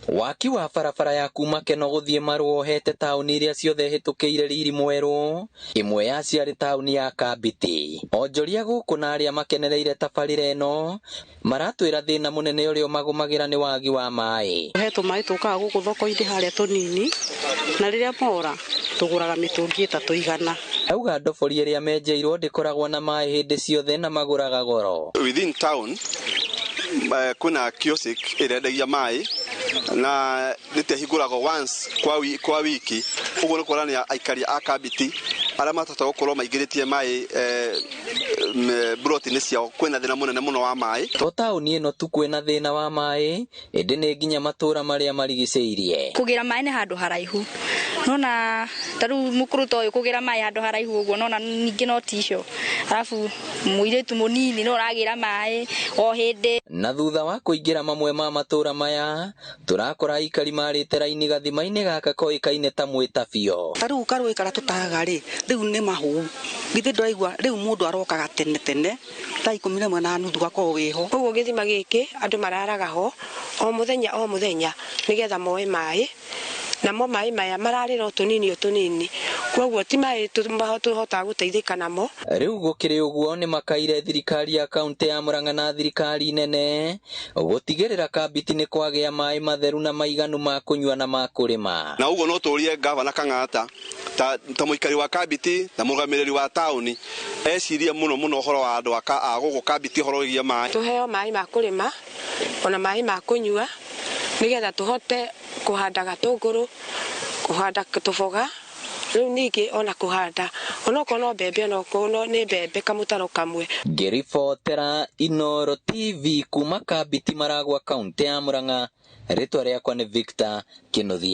Waki wa barabara ya kuma Keno gũthiĩ Marũa ũhete taũni iria ciothe hĩtũkĩire riri mwerũ, ĩmwe ya ciarĩ taũni ya Kambiti. Onjoria gũkũ na arĩa makenereire tabarĩra ĩno maratwĩra thĩna mũnene ũrĩa ũmagũmagĩra nĩ wagi wa maĩ. He tũmaĩ tũkaga gũkũ thoko-inĩ harĩa tũnini, na rĩrĩa mora tũgũraga mĩtũngi 300. Auga ndobori ĩrĩa menjeirwo ndĩkoragwo na maĩ hĩndĩ ciothe na magũraga goro. Within town kwĩna kiosk ĩrĩa endagia maĩ na nĩtehingũragwo once kwa wiki, ũguo nĩ kuonania aikari a Kambiti arĩa matahota gũkorwo maingĩrĩtie maĩ mburoti-inĩ ciao, kwĩna thĩna mũnene mũno wa maĩ. To taũni ĩno tu kwĩna thĩna wa maĩ, ĩndĩ nĩ nginya matũũra marĩa marigicĩirie. Kũgĩra maĩ nĩ handũ haraihu, nona ta rĩu mũkũrũ ta ũyũ kũgĩra maĩ handũ haraihu ũguo, nona ningĩ no ticio, arabu mũirĩtu mũnini no ũragĩra maĩ o hĩndĩ. Na thutha wa kũingĩra mamwe ma matũũra maya, tũrakora aikari marĩte raini gathima-inĩ gaka koĩkaine ta mwĩtabio. Ta rĩu karũĩ karĩa tũtahaga rĩ, rĩu nĩ mahũu, githĩ ndũraigua rĩu mũndũ arokaga tene tene thaa 11:30 gakorwo wĩho. Ũguo gĩthima gĩkĩ andũ mararaga ho o mũthenya o mũthenya nĩgetha moe maĩ, namo maĩ maya mararĩra o tũnini o tũnini, koguo ti maĩ tũhotaga gũteithĩka namo. Rĩu gũkĩrĩ ũguo nĩ makaire thirikari ya kaunti ya Murang'a na thirikari nene gũtigĩrĩra Kambiti nĩ kwagĩa maĩ matheru na maiganu ma kũnyua na ma kũrĩma. Na ũguo no tũrie gavana Kang'ata ta mũikari wa Kambiti na mũrũgamĩrĩri wa taũni ecirie mũno mũno ũhoro wa andũ a gũkũ Kambiti ũhoro wĩgiĩ maĩ. Tũheo maĩ ma kũrĩma ona maĩ ma kũnyua nĩgetha tũhote kũhanda gatũngũrũ, kũhanda tũboga, rĩu ningĩ ona kũhanda onokorwo no mbembe, onokorwo nĩ mbembe kamũtaro kamwe. Ngĩribotera Inooro TV kuma Kambiti, Maragwa, kaunti ya Murang'a, rĩtwa rĩakwa nĩ Victor Kinuthia.